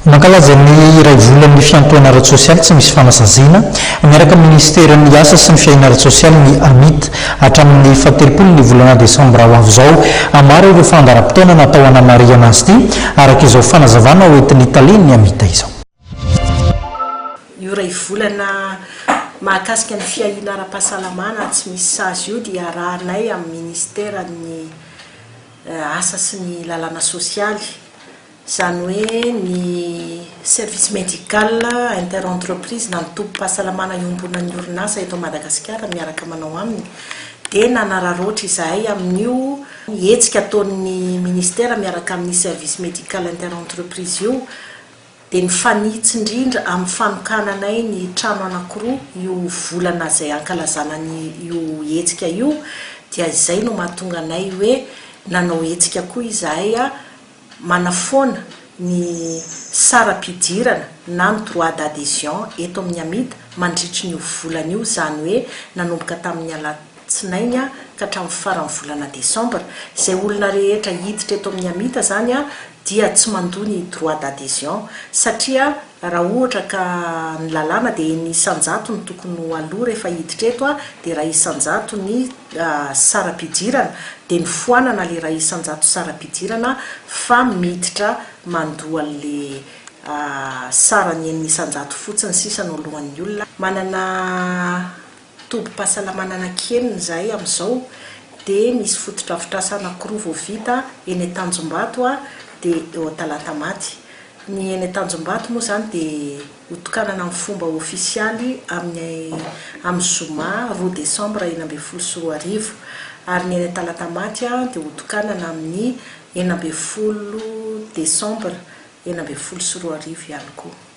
Mankalaza ny iray volan'ny fiantohana ara-tsosialy tsy misy fanasaziana miaraka amin'ny minisiteran'ny Asa sy ny fiahiana ara-tsosialy ny AMIT hatramin'ny fahatelopolo ny volana desambra ho avy izao. Maro ireo fandaharam-potoana natao hanamarihana azy ity, araka izao fanazavana hoentin'ny talen'ny AMIT izao. Io iray volana mahakasika ny fiahiana ara-pahasalamana tsy misy sazy io dia arahanay amin'ny minisiteran'ny Asa sy ny lalàna sosialy. Izany hoe ny service médical inter-entreprise na ny tobim-pahasalamana iombonan'ny orinasa eto Madagasikara miaraka manao aminy dia nanararaotra izahay amin'io hetsika ataon'ny ministera miaraka amin'ny service médical inter-entreprise io dia mifanitsy indrindra amin'ny fanokananay ny trano anankiroa io volana izay ankalazana ny io hetsika io dia izay no mahatonga anay hoe nanao hetsika koa izahay manafoana ny saram-pidirana na ny droit d'adhésion eto amin'ny Amida mandritry ny io volana io, izany hoe nanomboka tamin'ny alatsinainy ka hatramin'ny faran'ny volana desambra. Izay olona rehetra hiditra eto amin'ny Amida izany dia tsy mandoa ny droit d'adhésion satria raha ohatra ka ny lalàna dia enina isan-jato no tokony ho aloa rehefa hiditra eto dia iray isan-jato ny saram-pidirana dia nofoanana ilay 1% saram-pidirana fa miditra mandoa an'ilay sarany 6% fotsiny sisa no alohan'ny olona. Manana tobim-pahasalamana anankienina izahay amin'izao dia misy fotodrafitrasa anankiroa vao vita eny Antanjombato dia eo Talatamaty. Ny eny Antanjombato moa izany dia Hotokanana amin'ny fomba ofisialy amin'ny amin'ny zoma roa desambra 2016 ary ny eny Talatamaty dia hotokanana amin'ny 16 desambra 2016 ihany koa.